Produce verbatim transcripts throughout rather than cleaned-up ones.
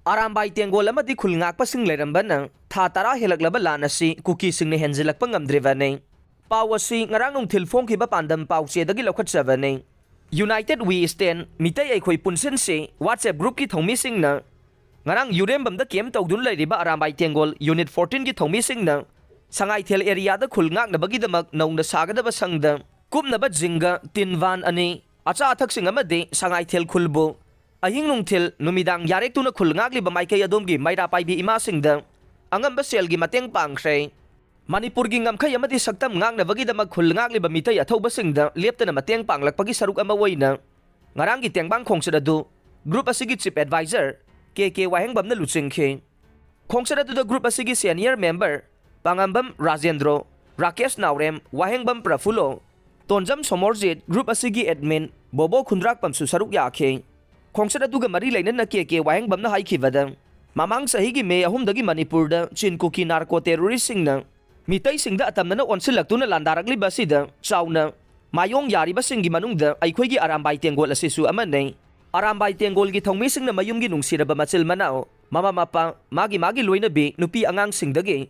ꯑꯔꯥꯝꯕꯥꯏ ꯇꯦꯡꯒꯣꯜ ꯑꯃꯗꯤ ꯈꯨꯜ ꯉꯥꯛꯄꯁꯤꯡ ꯂꯩꯔꯝꯕꯅ ꯊꯥ ꯇꯔꯥ ꯍꯦꯜꯂꯛꯂꯕ ꯂꯥꯟ ꯑꯁꯤ ꯀꯨꯀꯤꯁꯤꯡꯅ ꯍꯦꯟꯖꯤꯜꯂꯛꯄ ꯉꯝꯗ꯭ꯔꯤꯕꯅꯤ꯫ ꯄꯥꯎ ꯑꯁꯤ ꯉꯔꯥꯡ ꯅꯨꯡꯊꯤꯜ ꯐꯣꯡꯈꯤꯕ ꯄꯥꯟꯗꯝ ꯄꯥꯎꯆꯦꯗꯒꯤ ꯂꯧꯈꯠꯆꯕꯅꯤ꯫ United We Stand, ꯃꯤꯇꯩ ꯑꯩꯈꯣꯏ ꯄꯨꯟꯁꯤꯟꯁꯤ WhatsApp groupꯀꯤ ꯊꯧꯃꯤꯁꯤꯡꯅ ꯉꯔꯥꯡ ꯌꯨꯔꯦꯝꯕꯝꯗ camp ꯇꯧꯗꯨꯅ ꯂꯩꯔꯤꯕ ꯑꯔꯥꯝꯕꯥꯏ ꯇꯦꯡꯒꯣꯜ Unit fourteenꯒꯤ ꯊꯧꯃꯤꯁꯤꯡꯅ ꯁꯉꯥꯏꯊꯦꯜ areaꯗ ꯈꯨꯜ ꯉꯥꯛꯅꯕꯒꯤꯗꯃꯛ ꯅꯧꯅ ꯁꯥꯒꯗꯕ ꯁꯪꯗ ꯀꯨꯞꯅꯕ ꯖꯤꯡꯒ, ꯇꯤꯟ ꯚꯥꯟ ꯑꯅꯤ, ꯑꯆꯥ ꯑꯊꯛꯁꯤꯡ ꯑꯃꯗꯤ ꯁꯉꯥꯏꯊꯦꯜ ꯈꯨꯜꯕꯨ ꯑꯍꯤꯡ ꯅꯨꯡꯊꯤꯜ ꯅꯨꯃꯤꯗꯥꯡ ꯌꯥꯔꯦꯛꯇꯨꯅ ꯈꯨꯜ ꯉꯥꯛꯂꯤꯕ ꯃꯥꯏꯀꯩ ꯑꯗꯣꯝꯒꯤ ꯃꯩꯔꯥ ꯄꯥꯏꯕꯤ ꯏꯃꯥꯁꯤꯡꯗ ꯑꯉꯝꯕ ꯁꯦꯜꯒꯤ ꯃꯇꯦꯡ ꯄꯥꯡꯈ꯭ꯔꯦ꯫ ꯃꯅꯤꯄꯨꯔꯒꯤ ꯉꯝꯈꯩ ꯑꯃꯗꯤ ꯁꯛꯇꯝ ꯉꯥꯛꯅꯕꯒꯤꯗꯃꯛ ꯈꯨꯜ ꯉꯥꯛꯂꯤꯕ ꯃꯤꯇꯩ ꯑꯊꯧꯕꯁꯤꯡꯗ ꯂꯦꯞꯇꯅ ꯃꯇꯦꯡ ꯄꯥꯡꯂꯛꯄꯒꯤ ꯁꯔꯨꯛ ꯑꯃ ꯑꯣꯏꯅ ꯉꯔꯥꯡꯒꯤ ꯇꯦꯡꯕꯥꯡ ꯈꯣꯡꯆꯠ ꯑꯗꯨ group ꯑꯁꯤꯒꯤ chief advisor ꯀꯦ ꯀꯦ ꯋꯥꯍꯦꯡꯕꯝꯅ ꯂꯨꯆꯤꯡꯈꯤ꯫ ꯈꯣꯡꯆꯠ ꯑꯗꯨꯗ group ꯑꯁꯤꯒꯤ senior member ꯄꯥꯉꯝꯕꯝ ꯔꯥꯖꯦꯟꯗ꯭ꯔꯣ, ꯔꯥꯀꯦꯁ ꯅꯥꯎꯔꯦꯝ, ꯋꯥꯍꯦꯡꯕꯝ ꯄ꯭ꯔꯐꯨꯜꯂꯣ, ꯇꯣꯟꯖꯝ ꯁꯣꯃꯣꯔꯖꯤꯠ, group ꯑꯁꯤꯒꯤ admin ꯕꯣꯕꯣ ꯈꯨꯟꯗ꯭ꯔꯥꯛꯄꯝꯁꯨ ꯁꯔꯨꯛ ꯌꯥꯈꯤ꯫ ꯈꯣꯡꯆꯠ ꯑꯗꯨꯒ ꯃꯔꯤ ꯂꯩꯅꯅ ꯀꯦ ꯀꯦ ꯋꯥꯍꯦꯡꯕꯝꯅ ꯍꯥꯏꯈꯤꯕꯗ, ꯃꯃꯥꯡ ꯆꯍꯤꯒꯤ ꯃꯦ ꯑꯍꯨꯝꯗꯒꯤ ꯃꯅꯤꯄꯨꯔꯗ ꯆꯤꯟ ꯀꯨꯀꯤ narco terroristꯁꯤꯡꯅ ꯃꯤꯇꯩꯁꯤꯡꯗ ꯑꯇꯝꯅꯅ ꯑꯣꯟꯁꯤꯜꯂꯛꯇꯨꯅ ꯂꯥꯟꯗꯥꯔꯛꯂꯤꯕ ꯑꯁꯤꯗ ꯆꯥꯎꯅ ꯃꯥꯌꯣꯡ ꯌꯥꯔꯤꯕꯁꯤꯡꯒꯤ ꯃꯅꯨꯡꯗ ꯑꯩꯈꯣꯏꯒꯤ ꯑꯔꯥꯝꯕꯥꯏ ꯇꯦꯡꯒꯣꯜ ꯑꯁꯤꯁꯨ ꯑꯃꯅꯤ꯫ ꯑꯔꯥꯝꯕꯥꯏ ꯇꯦꯡꯒꯣꯜꯒꯤ ꯊꯧꯃꯤꯁꯤꯡꯅ ꯃꯌꯨꯝꯒꯤ ꯅꯨꯡꯁꯤꯔꯕ ꯃꯆꯤꯜ ꯃꯅꯥꯎ, ꯃꯃꯥ ꯃꯄꯥ, ꯃꯥꯒꯤ ꯃꯥꯒꯤ ꯂꯣꯏꯅꯕꯤ, ꯅꯨꯄꯤ ꯑꯉꯥꯡꯁꯤꯡꯗꯒꯤ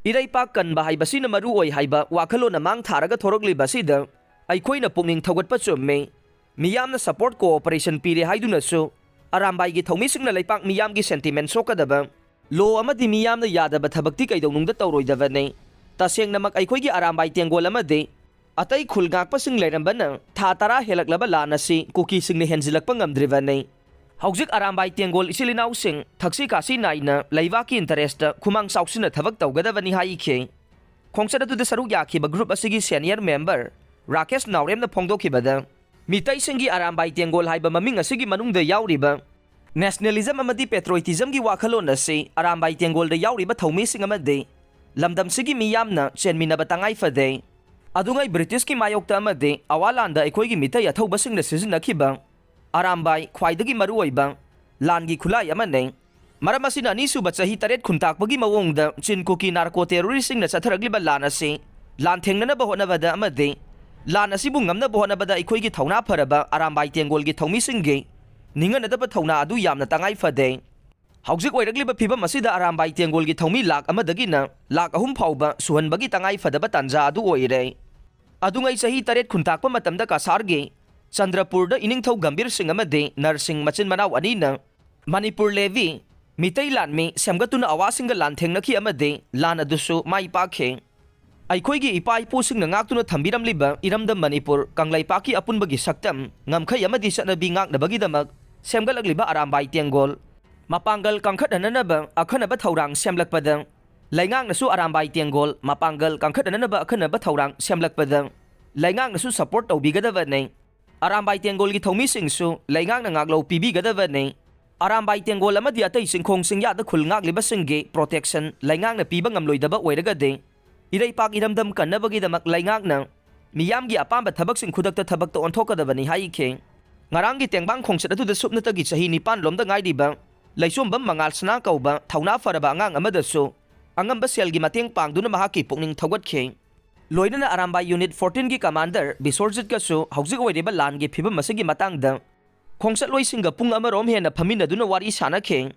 ꯏꯔꯩꯄꯥꯛ ꯀꯟꯕ ꯍꯥꯏꯕꯁꯤꯅ ꯃꯔꯨ ꯑꯣꯏ ꯍꯥꯏꯕ ꯋꯥꯈꯜꯂꯣꯟ ꯑꯃꯥꯡ ꯊꯥꯔꯒ ꯊꯣꯔꯛꯂꯤꯕ ꯑꯁꯤꯗ ꯑꯩꯈꯣꯏꯅ ꯄꯨꯛꯅꯤꯡ ꯊꯧꯒꯠꯄ ꯆꯨꯝꯃꯤ꯫ ꯃꯤꯌꯥꯝꯅ support cooperation ꯄꯤꯔꯦ ꯍꯥꯏꯗꯨꯅꯁꯨ ꯑꯔꯥꯝꯕꯥꯏꯒꯤ ꯊꯧꯃꯤꯁꯤꯡꯅ ꯂꯩꯄꯥꯛ ꯃꯤꯌꯥꯝꯒꯤ sentiment ꯁꯣꯛꯀꯗꯕ, law ꯑꯃꯗꯤ ꯃꯤꯌꯥꯝꯅ ꯌꯥꯗꯕ ꯊꯕꯛꯇꯤ ꯀꯩꯗꯧꯅꯨꯡꯗ ꯇꯧꯔꯣꯏꯗꯕꯅꯤ꯫ ꯇꯁꯦꯡꯅꯃꯛ ꯑꯩꯈꯣꯏꯒꯤ ꯑꯔꯥꯝꯕꯥꯏ ꯇꯦꯡꯒꯣꯜ ꯑꯃꯗꯤ ꯑꯇꯩ ꯈꯨꯜ ꯉꯥꯛꯄꯁꯤꯡ ꯂꯩꯔꯝꯕꯅ ꯊꯥ ꯇꯔꯥ ꯍꯦꯜꯂꯛꯂꯕ ꯂꯥꯟ ꯑꯁꯤ ꯀꯨꯀꯤꯁꯤꯡꯅ ꯍꯦꯟꯖꯤꯜꯂꯛꯄ ꯉꯝꯗ꯭ꯔꯤꯕꯅꯤ꯫ ꯍꯧꯖꯤꯛ ꯑꯔꯥꯝꯕꯥꯏ ꯇꯦꯡꯒꯣꯜ ꯏꯆꯤꯜ ꯏꯅꯥꯎꯁꯤꯡ ꯊꯛꯁꯤ ꯈꯥꯁꯤ ꯅꯥꯏꯅ ꯂꯩꯕꯥꯛꯀꯤ interestꯇ ꯈꯨꯃꯥꯡ ꯆꯥꯎꯁꯤꯟꯅ ꯊꯕꯛ ꯇꯧꯒꯗꯕꯅꯤ ꯍꯥꯏꯈꯤ꯫ ꯈꯣꯡꯆꯠ ꯑꯗꯨꯗ ꯁꯔꯨꯛ ꯌꯥꯈꯤꯕ group ꯑꯁꯤꯒꯤ senior member ꯔꯥꯀꯦꯁ ꯅꯥꯎꯔꯦꯝꯅ ꯐꯣꯡꯗꯣꯛꯈꯤꯕꯗ, ꯃꯤꯇꯩꯁꯤꯡꯒꯤ ꯑꯔꯥꯝꯕꯥꯏ ꯇꯦꯡꯒꯣꯜ ꯍꯥꯏꯕ ꯃꯃꯤꯡ ꯑꯁꯤꯒꯤ ꯃꯅꯨꯡꯗ ꯌꯥꯎꯔꯤꯕ nationalism ꯑꯃꯗꯤ patriotismꯒꯤ ꯋꯥꯈꯜꯂꯣꯟ ꯑꯁꯤ ꯑꯔꯥꯝꯕꯥꯏ ꯇꯦꯡꯒꯣꯜꯗ ꯌꯥꯎꯔꯤꯕ ꯊꯧꯃꯤꯁꯤꯡ ꯑꯃꯗꯤ ꯂꯝꯗꯝꯁꯤꯒꯤ ꯃꯤꯌꯥꯝꯅ ꯆꯦꯟꯃꯤꯟꯅꯕ ꯇꯉꯥꯏ ꯐꯗꯦ꯫ ꯑꯗꯨꯉꯩ Britishꯀꯤ ꯃꯥꯌꯣꯛꯇ ꯑꯃꯗꯤ ꯑꯋꯥ ꯂꯥꯟꯗ ꯑꯩꯈꯣꯏꯒꯤ ꯃꯤꯇꯩ ꯑꯊꯧꯕꯁꯤꯡꯅ ꯁꯤꯖꯤꯟꯅꯈꯤꯕ ꯑꯔꯥꯝꯕꯥꯏ ꯈ꯭ꯋꯥꯏꯗꯒꯤ ꯃꯔꯨꯑꯣꯏꯕ ꯂꯥꯟꯒꯤ ꯈꯨꯠꯂꯥꯏ ꯑꯃꯅꯤ꯫ ꯃꯔꯝ ꯑꯁꯤꯅ ꯑꯅꯤꯁꯨꯕ ꯆꯍꯤ ꯇꯔꯦꯠ ꯈꯨꯟꯇꯥꯛꯄꯒꯤ ꯃꯑꯣꯡꯗ ꯆꯤꯟ ꯀꯨꯀꯤ narco terroristꯁꯤꯡꯅ ꯆꯠꯊꯔꯛꯂꯤꯕ ꯂꯥꯟ ꯑꯁꯤ ꯂꯥꯟꯊꯦꯡꯅꯅꯕ ꯍꯣꯠꯅꯕꯗ ꯑꯃꯗꯤ ꯂꯥꯟ ꯑꯁꯤꯕꯨ ꯉꯝꯅꯕ ꯍꯣꯠꯅꯕꯗ ꯑꯩꯈꯣꯏꯒꯤ ꯊꯧꯅꯥ ꯐꯔꯕ ꯑꯔꯥꯝꯕꯥꯏ ꯇꯦꯡꯒꯣꯜꯒꯤ ꯊꯧꯃꯤꯁꯤꯡꯒꯤ ꯅꯤꯡꯍꯟꯅꯗꯕ ꯊꯧꯅꯥ ꯑꯗꯨ ꯌꯥꯝꯅ ꯇꯉꯥꯏ ꯐꯗꯦ꯫ ꯍꯧꯖꯤꯛ ꯑꯣꯏꯔꯛꯂꯤꯕ ꯐꯤꯕꯝ ꯑꯁꯤꯗ ꯑꯔꯥꯝꯕꯥꯏ ꯇꯦꯡꯒꯣꯜꯒꯤ ꯊꯧꯃꯤ ꯂꯥꯈ ꯑꯃꯗꯒꯤꯅ ꯂꯥꯈ ꯑꯍꯨꯝ ꯐꯥꯎꯕ ꯁꯨꯍꯟꯕꯒꯤ ꯇꯉꯥꯏ ꯐꯗꯕ ꯇꯥꯟꯖꯥ ꯑꯗꯨ ꯑꯣꯏꯔꯦ꯫ ꯑꯗꯨꯉꯩ ꯆꯍꯤ ꯇꯔꯦꯠ ꯈꯨꯟꯇꯥꯛꯄ ꯃꯇꯝꯗ ꯀꯁꯥꯔꯒꯤ ꯆꯟꯗ꯭ꯔꯄꯨꯔꯗ ꯏꯅꯤꯡꯊꯧ ꯒꯝꯚꯤꯔ ꯁꯤꯡ ꯑꯃꯗꯤ ꯅꯔꯁꯤꯡ ꯃꯆꯤꯟ ꯃꯅꯥꯎ ꯑꯅꯤꯅ ꯃꯅꯤꯄꯨꯔ ꯂꯦꯚꯤ, ꯃꯤꯇꯩ ꯂꯥꯟꯃꯤ, ꯁꯦꯝꯒꯠꯇꯨꯅ ꯑꯋꯥꯁꯤꯡꯒ ꯂꯥꯟꯊꯦꯡꯅꯈꯤ ꯑꯃꯗꯤ ꯂꯥꯟ ꯑꯗꯨꯁꯨ ꯃꯥꯏ ꯄꯥꯛꯈꯤ꯫ ꯑꯩꯈꯣꯏꯒꯤ ꯏꯄꯥ ꯏꯄꯨꯁꯤꯡꯅ ꯉꯥꯛꯇꯨꯅ ꯊꯝꯕꯤꯔꯝꯂꯤꯕ ꯏꯔꯝꯗꯝ ꯃꯅꯤꯄꯨꯔ ꯀꯪꯂꯩꯄꯥꯛꯀꯤ ꯑꯄꯨꯟꯕꯒꯤ ꯁꯛꯇꯝ, ꯉꯝꯈꯩ ꯑꯃꯗꯤ ꯆꯠꯅꯕꯤ ꯉꯥꯛꯅꯕꯒꯤꯗꯃꯛ ꯁꯦꯝꯒꯠꯂꯛꯂꯤꯕ ꯑꯔꯥꯝꯕꯥꯏ ꯇꯦꯡꯒꯣꯜ ꯃꯄꯥꯡꯒꯜ ꯀꯟꯈꯠꯍꯟꯅꯅꯕ ꯑꯈꯟꯅꯕ ꯊꯧꯔꯥꯡ ꯁꯦꯝꯂꯛꯄꯗ ꯂꯩꯉꯥꯛꯅꯁꯨ ꯑꯔꯥꯝꯕꯥꯏ ꯇꯦꯡꯒꯣꯜ ꯃꯄꯥꯡꯒꯜ ꯀꯟꯈꯠꯍꯟꯅꯅꯕ ꯑꯈꯟꯅꯕ ꯊꯧꯔꯥꯡ ꯁꯦꯝꯂꯛꯄꯗ ꯂꯩꯉꯥꯛꯅꯁꯨ support ꯇꯧꯕꯤꯒꯗꯕꯅꯤ꯫ ꯑꯔꯥꯝꯕꯥꯏ ꯇꯦꯡꯒꯣꯜꯒꯤ ꯊꯧꯃꯤꯁꯤꯡꯁꯨ ꯂꯩꯉꯥꯛꯅ ꯉꯥꯛꯂꯧ ꯄꯤꯕꯤꯒꯗꯕꯅꯤ꯫ ꯑꯔꯥꯝꯕꯥꯏ ꯇꯦꯡꯒꯣꯜ ꯑꯃꯗꯤ ꯑꯇꯩ ꯆꯤꯡꯈꯣꯡ ꯆꯤꯡꯌꯥꯗ ꯈꯨꯜ ꯉꯥꯛꯂꯤꯕꯁꯤꯡꯒꯤ protection ꯂꯩꯉꯥꯛꯅ ꯄꯤꯕ ꯉꯝꯂꯣꯏꯗꯕ ꯑꯣꯏꯔꯒꯗꯤ, ꯏꯔꯩꯄꯥꯛ ꯏꯔꯝꯗꯝ ꯀꯟꯅꯕꯒꯤꯗꯃꯛ ꯂꯩꯉꯥꯛꯅ ꯃꯤꯌꯥꯝꯒꯤ ꯑꯄꯥꯝꯕ ꯊꯕꯛꯁꯤꯡ ꯈꯨꯗꯛꯇ ꯊꯕꯛꯇ ꯑꯣꯟꯊꯣꯛꯀꯗꯕꯅꯤ ꯍꯥꯏꯈꯤ꯫ ꯉꯔꯥꯡꯒꯤ ꯇꯦꯡꯕꯥꯡ ꯈꯣꯡꯆꯠ ꯑꯗꯨꯗ ꯁꯨꯞꯅꯇꯒꯤ ꯆꯍꯤ ꯅꯤꯄꯥꯟ ꯂꯣꯝꯗ ꯉꯥꯏꯔꯤꯕ ꯂꯩꯆꯣꯝꯕꯝ ꯃꯉꯥꯜ ꯁꯅꯥ ꯀꯧꯕ ꯊꯧꯅꯥ ꯐꯔꯕ ꯑꯉꯥꯡ ꯑꯃꯗꯁꯨ ꯑꯉꯝꯕ ꯁꯦꯜꯒꯤ ꯃꯇꯦꯡ ꯄꯥꯡꯗꯨꯅ ꯃꯍꯥꯛꯀꯤ ꯄꯨꯛꯅꯤꯡ ꯊꯧꯒꯠꯈꯤ꯫ ꯂꯣꯏꯅꯅ ꯑꯔꯥꯝꯕꯥꯏ Unit fourteen ꯒꯤ commander ꯕꯤꯁ꯭ꯋꯔꯖꯤꯠꯀꯁꯨ ꯍꯧꯖꯤꯛ ꯑꯣꯏꯔꯤꯕ ꯂꯥꯟꯒꯤ ꯐꯤꯕꯝ ꯑꯁꯤꯒꯤ ꯃꯇꯥꯡꯗ ꯈꯣꯡꯆꯠꯂꯣꯏꯁꯤꯡꯒ ꯄꯨꯡ ꯑꯃꯔꯣꯝ ꯍꯦꯟꯅ ꯐꯝꯃꯤꯟꯅꯗꯨꯅ ꯋꯥꯔꯤ ꯁꯥꯅꯈꯤ꯫